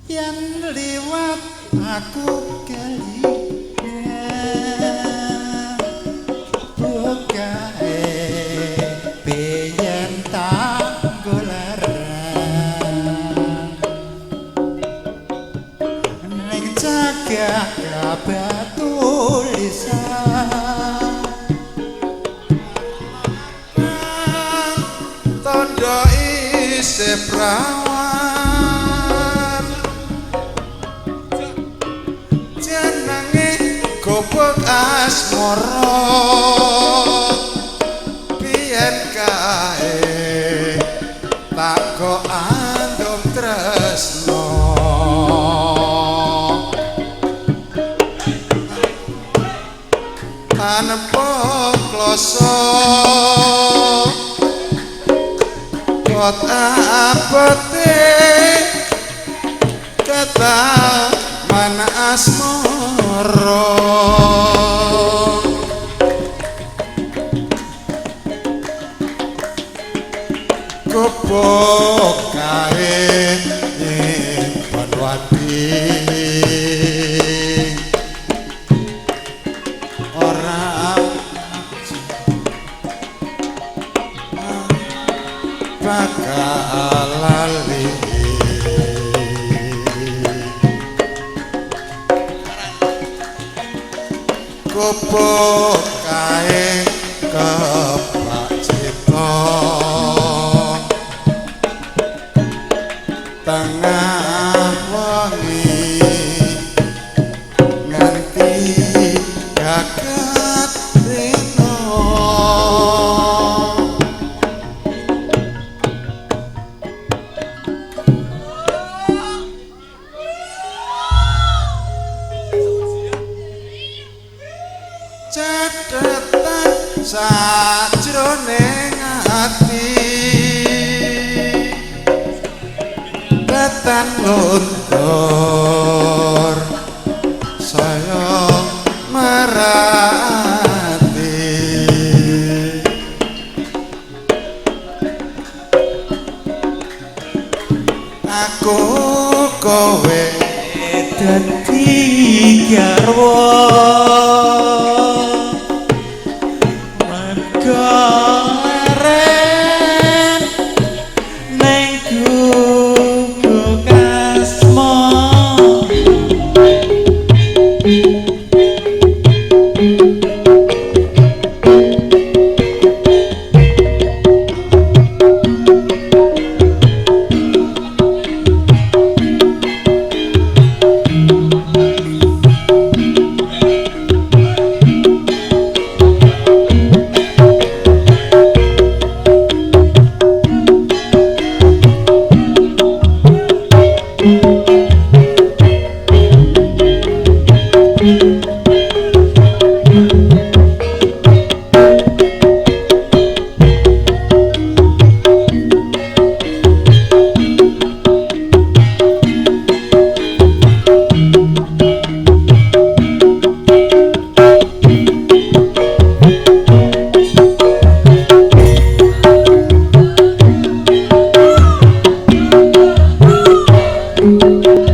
Yen liwat aku kelingan bukae biyen tak goleran ning cagak kabatulisan Tondo isih prawan, jenenge gobok asmara. Biyen kae tak go andum tresno, tanpa kloso kot apete ketaman asmara. Gobok kae nyimpen wati ora bakal lali. Gobok kae kepak cita tengah wengi nganti gagat rino. Catetan sajroning ati tetan luntur saya merati. Aku kowe dadi garwa mergo leren ning gubuk asma.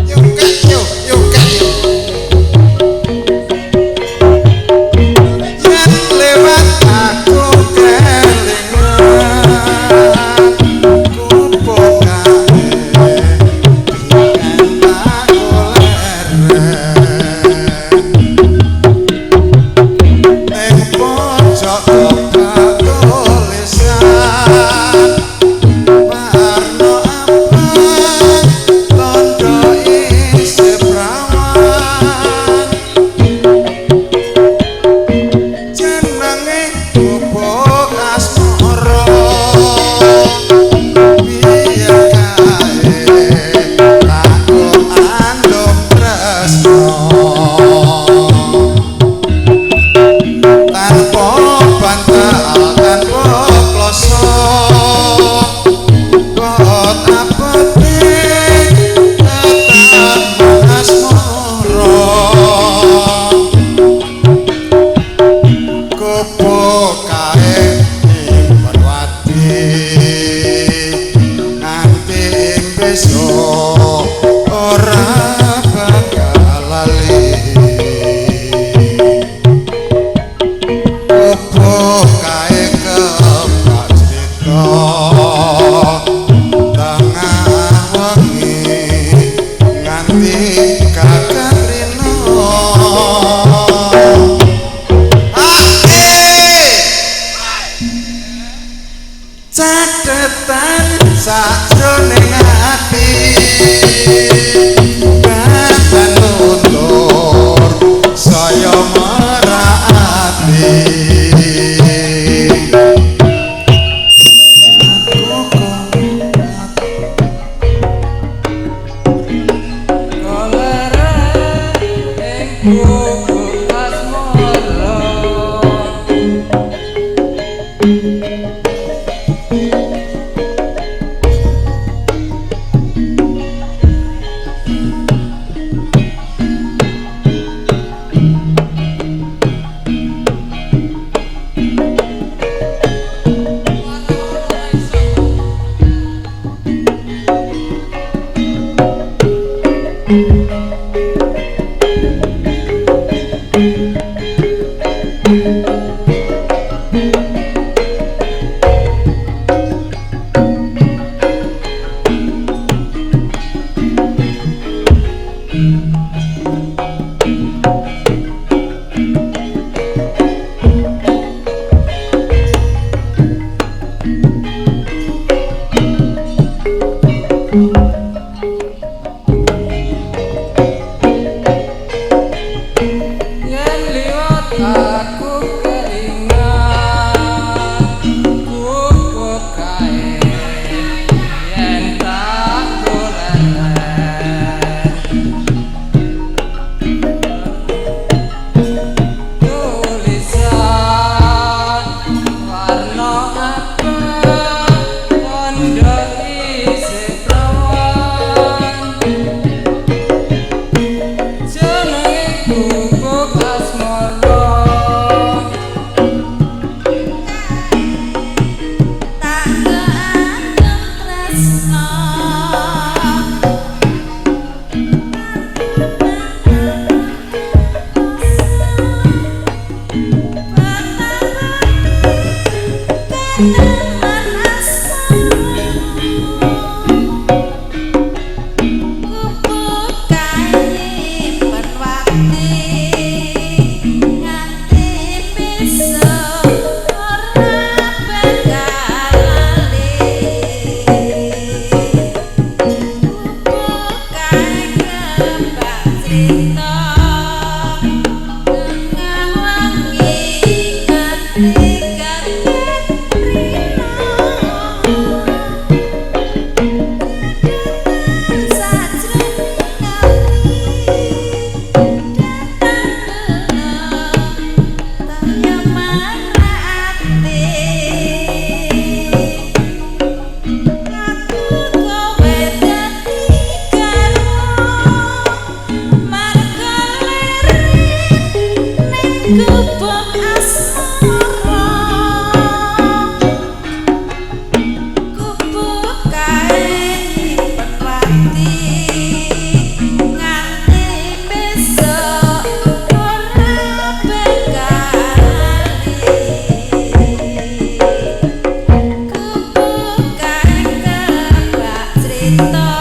Yuk yuk yuk yuk. Yen lewat aku kelingan gubuk kae biyen tak goleren ning pojok kebak tulisan warna abang tondo isih prawan, jenenge gubuk asmara. Biyen kae tak andum tresno tanpa bantal tanpa kloso kot apete tetan asmara. Gobok kae nyimpen wati nganti besok. Ora bakal lali. Opo kae kebak crita tengah wengi nganti kakak rino. Catetan sajroning ati badan luntur saya merati. Kolere ing gubuk asmara. Yen liwat aku kelingan gubuk kae yen tak golek tulisan warna abang tondo isih prawan jenenge gubuk asmara. Tak keanggep tresno Teman asmara gubuk kanyimpen wakti nganti besok ora bakal lali. Gubuk kae kebak crita tengah wengi nganti kaget rino. Sajroning ati datang marati aku kowe dadi garwa marga leren ning gubuk asmara. Gubuk kae nyimpen wakti nganti besok ora bakal lali. Gubuk kae kebak crita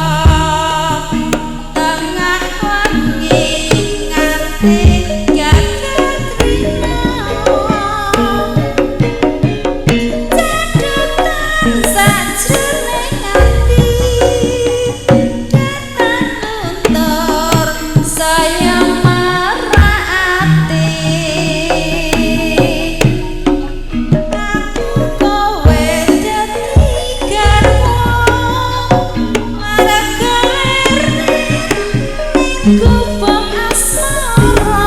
tengah wengi nganti jagat rino. Catatan sajroning ati datang luntur saya marati. Aku kowe dadi garwa marga leren ning gubuk asmara.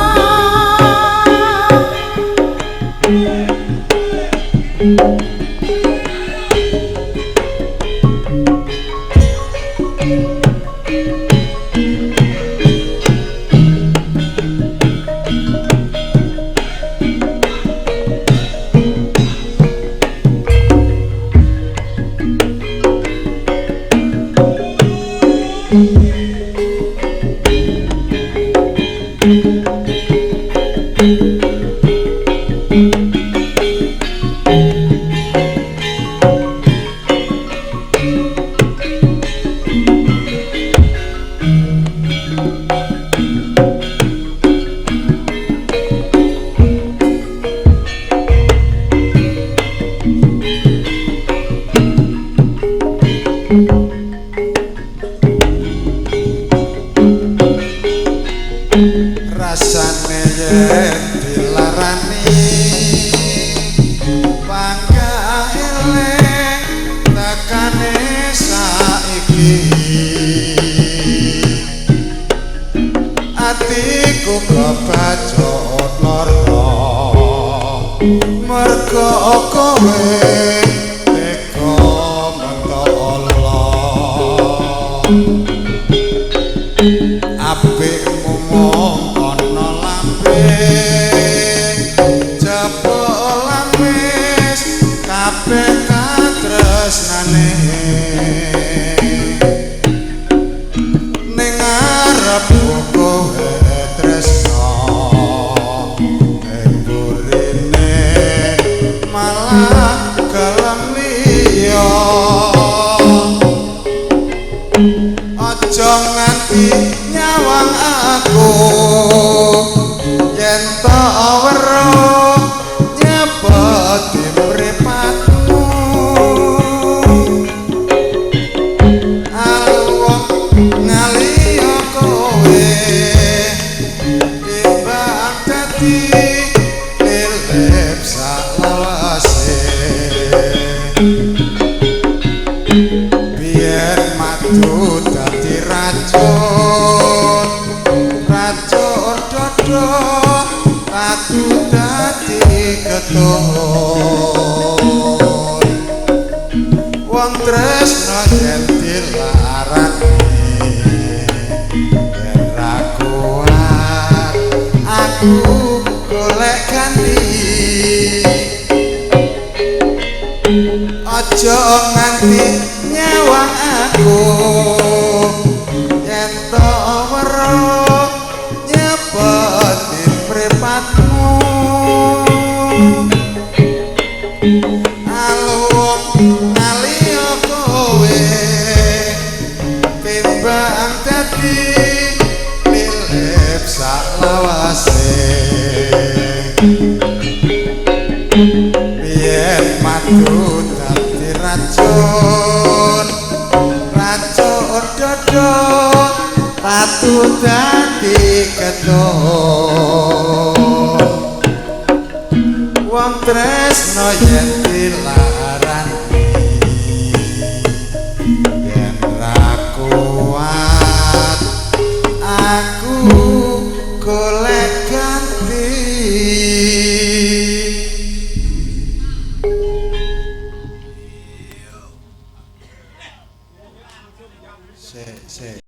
Kebacut lara mergo kowe tega mentolo apikmu mung ana lambe jebul lamis kabeh katresnane ning ngarepku kowe tresno ning burine malah gelem liya aja nganti nyawang aku yen tak weruh nyepeti mripatmu aluwung ngaliya kowe timbang dadi lilip salawase biyen madu dadi racun racun dodo tatu dadi ketun wong tresno yen dilarani yen ra kuat aku golek ganti aja nganti nyawang aku yen tok weruh nyepeti mripatmu aluwung ngaliya kowe timbang dadi lilip saklawase biyen madu dadi racun racun dodo tatu dadi ketun wong tresno yen dilarani